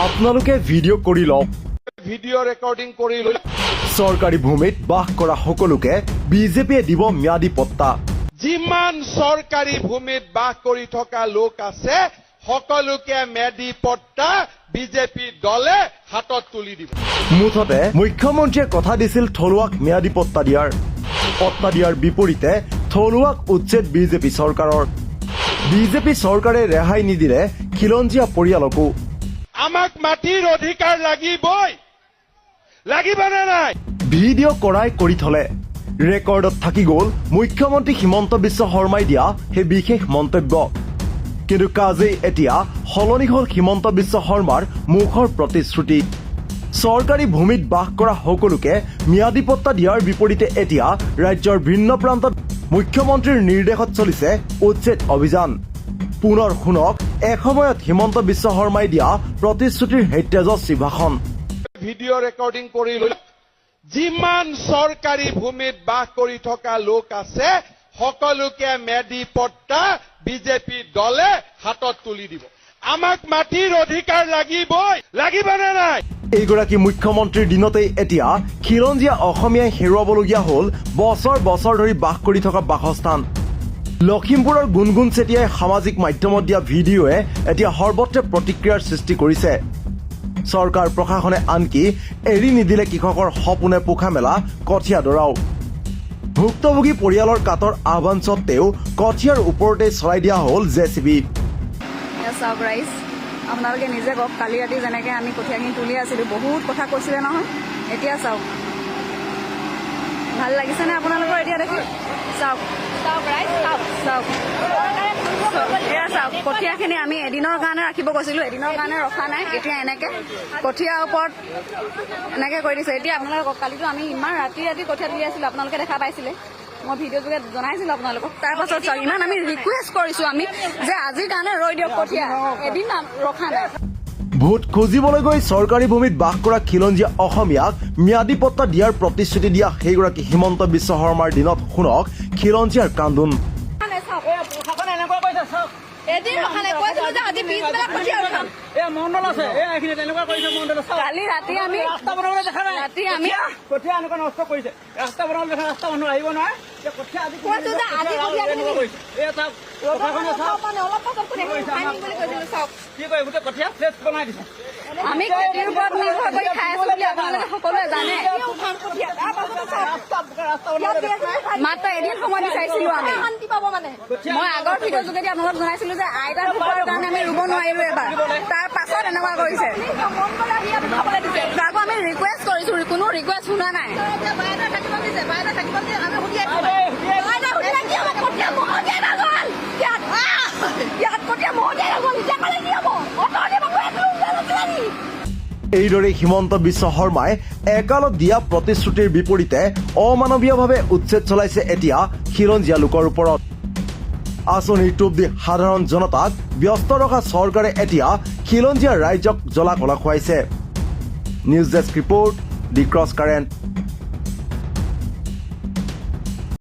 আপোনালোকে ভিডিঅ' কৰি লওক। ভিডিঅ' ৰেকৰ্ডিং কৰি লৈ। চৰকাৰী ভূমিত বাস কৰা সকলোকে বিজেপিয়ে দিব ম্যাদী পট্টা। যিমান চৰকাৰী ভূমিত বাস কৰি থকা লোক আছে, সকলোকে ম্যাদী পট্টা বিজেপি দলে হাতত তুলি দিব। মুঠতে মুখ্যমন্ত্ৰীয়ে কথা দিছিল থলুৱাক ম্যাদী পট্টা দিয়াৰ। পট্টা দিয়াৰ বিপৰীতে থলুৱাক উচ্ছেদ বিজেপি চৰকাৰৰ। বিজেপি চৰকাৰে ৰেহাই নিদিলে খিলঞ্জীয়া পৰিয়ালকো। আমাক মাটিৰ অধিকাৰ লাগিবই, লাগিবনে নাই? ভিডিঅ' কৰাই কৰি থলে, ৰেকৰ্ডত থাকি গ'ল মুখ্যমন্ত্ৰী হিমন্ত বিশ্ব শৰ্মাই দিয়া সেই বিশেষ মন্তব্য। কিন্তু কাজেই এতিয়া সলনি হ'ল হিমন্ত বিশ্ব শৰ্মাৰ মুখৰ প্ৰতিশ্ৰুতি। চৰকাৰী ভূমিত বাস কৰা সকলোকে ম্যাদী পট্টা দিয়াৰ বিপৰীতে এতিয়া ৰাজ্যৰ ভিন্ন প্ৰান্তত মুখ্যমন্ত্ৰীৰ নিৰ্দেশত চলিছে উচ্ছেদ অভিযান। পুনৰ শুনক এসময়ত হিমন্ত বিশ্ব শৰ্মাই দিয়া প্ৰতিশ্ৰুতিৰ সেই তেজস্বী ভাষণ। ভিডিঅ' ৰেকৰ্ডিং কৰি লৈ। যিমান চৰকাৰী ভূমিত বাস কৰি থকা লোক আছে, সকলোকে ম্যাদী পট্টা বিজেপি দলে হাতত তুলি দিব। আমাক মাটিৰ অধিকাৰ লাগিবই, লাগিবনে নাই? এইগৰাকী মুখ্যমন্ত্ৰীৰ দিনতেই এতিয়া খিলঞ্জীয়া অসমীয়াই হেৰুৱাবলগীয়া হ'ল বছৰ বছৰ ধৰি বাস কৰি থকা বাসস্থান। লখিমপুৰৰ গুণগুণ চেতিয়াই সামাজিক মাধ্যমত দিয়া ভিডিঅ'য়ে এতিয়া সৰ্বত্ৰে প্ৰতিক্ৰিয়াৰ সৃষ্টি কৰিছে। চৰকাৰ প্ৰশাসনে আনকি এৰি নিদিলে কৃষকৰ সপোনে পোখা মেলা কঠীয়া ডৰাও। ভুক্তভোগী পৰিয়ালৰ কাতৰ আহ্বান সত্ত্বেও কঠীয়াৰ ওপৰতে চলাই দিয়া হ'ল জেচিবি। এয়া চাওক ৰাইজ, আপোনালোকে নিজে কওক, কালি ৰাতি যেনেকৈ আমি কঠীয়াখিনি তুলি আছিলোঁ, বহুত কথা কৈছিলে নহয়। এতিয়া চাওক, ভাল লাগিছেনে আপোনালোকৰ এতিয়া দেখি? চাওক, চাওক ৰাইজ, চাওক। চাওক, এয়া চাওক, কঠীয়াখিনি আমি এদিনৰ কাৰণে ৰাখিব কৈছিলোঁ, এদিনৰ কাৰণে ৰখা নাই। এতিয়া এনেকে কঠীয়াৰ ওপৰত এনেকে কৰি দিছে। এতিয়া আপোনালোকে কওক, কালিতো আমি ইমান ৰাতি ৰাতি কঠীয়া তুলি আছিলোঁ, আপোনালোকে দেখা পাইছিলে, মই ভিডিঅ' যোগে জনাইছিলোঁ আপোনালোকক। তাৰ পাছত চাওক, ইমান আমি ৰিকুৱেষ্ট কৰিছোঁ আমি যে আজিৰ কাৰণে ৰৈ দিয়ক কঠীয়া, এদিন ৰখা নাই। ভোট খুজিবলৈ গৈ চৰকাৰী ভূমিত বাস কৰা খিলঞ্জীয়া অসমীয়াক ম্যাদী পট্টা দিয়াৰ প্ৰতিশ্ৰুতি দিয়া সেইগৰাকী হিমন্ত বিশ্ব শৰ্মাৰ দিনত শুনক খিলঞ্জীয়াৰ কান্দোন। প্ৰশাসনে এনেকুৱা কৰিছে, চাওক। এদিন ৰখা নাই। কৈছিলো যে আজি পিছবেলা কঠীয়া উঠাম। এয়া মণ্ডল আছে, এয়া এইখিনি তেনেকুৱা কৰিছে মণ্ডলে, চাওক। কালি ৰাতি আমি ৰাস্তা বনাবলৈ দেখা নাই। ৰাতি আমি কঠীয়া এনেকুৱা নষ্ট কৰিছে। ৰাস্তা বনাবলৈ দেখা, ৰাস্তা মানুহ আহিব নোৱাৰে। এতিয়া কঠীয়া আজি কৈছো যে আজি কঠীয়া এনেকুৱা কৰিছে। এয়া চাওক, প্ৰশাসনে চাওক। মানে অলপ পাছত কঠীয়াখিনি উঠাই নিম বুলি কৈছিলো, চাওক। কি কৰে, গোটেই কঠীয়া ফ্ৰেছ বনাই দিছে। আমি খেতিৰ ওপৰত নিৰ্ভৰ কৰি খাই আছো বুলি আপোনালোকে সকলোৱে জানে। উঠাম কঠীয়া, তাৰ পাছতে চাওক। ৰাস্তা ৰাস্তা বনাবলৈ দেখা নাই। মাত্ৰ এদিন সময় বিচাৰিছিলো আমি। শান্তি পাব মানে। মই আগৰ ভিডিঅ' যোগেদি আপোনালোকক জনাইছিলো যে আইতাৰ ঢুকোৱাৰ কাৰণে আমি ৰুব নোৱাৰিলো এবাৰ, তাৰ পাছত এনেকুৱা কৰিছে। মন গ'লে আহি ইয়াত উঠাবলৈ দিছে। তাকো আমি ৰিকুৱেষ্ট কৰিছো, কোনো ৰিকুৱেষ্ট শুনা নাই। এতিয়া বাইদেউ থাকিব দিছে, বাইদেউ থাকিব দিছে, আমি সুধি আহিছো। বাইদেউ সুধিলে কি হ'ব? কঠীয়া মহতিয়াই নগ'ল ইয়াত, ইয়াত কঠীয়া মহতিয়াই নগ'ল, এতিয়া ক'লে কি হ'ব? অথনি মানুহ একো ওলোৱা নাছিলে নি? এইদৰে হিমন্ত বিশ্ব শৰ্মাই একালত দিয়া প্ৰতিশ্ৰুতিৰ বিপৰীতে অমানৱীয়ভাৱে উচ্ছেদ চলাইছে এতিয়া খিলঞ্জীয়া লোকৰ ওপৰত। আঁচনিৰ টোপ দি সাধাৰণ জনতাক ব্যস্ত ৰখা চৰকাৰে এতিয়া খিলঞ্জীয়া ৰাইজক জ্বলা কলা খুৱাইছে। News desk report, The Cross Current.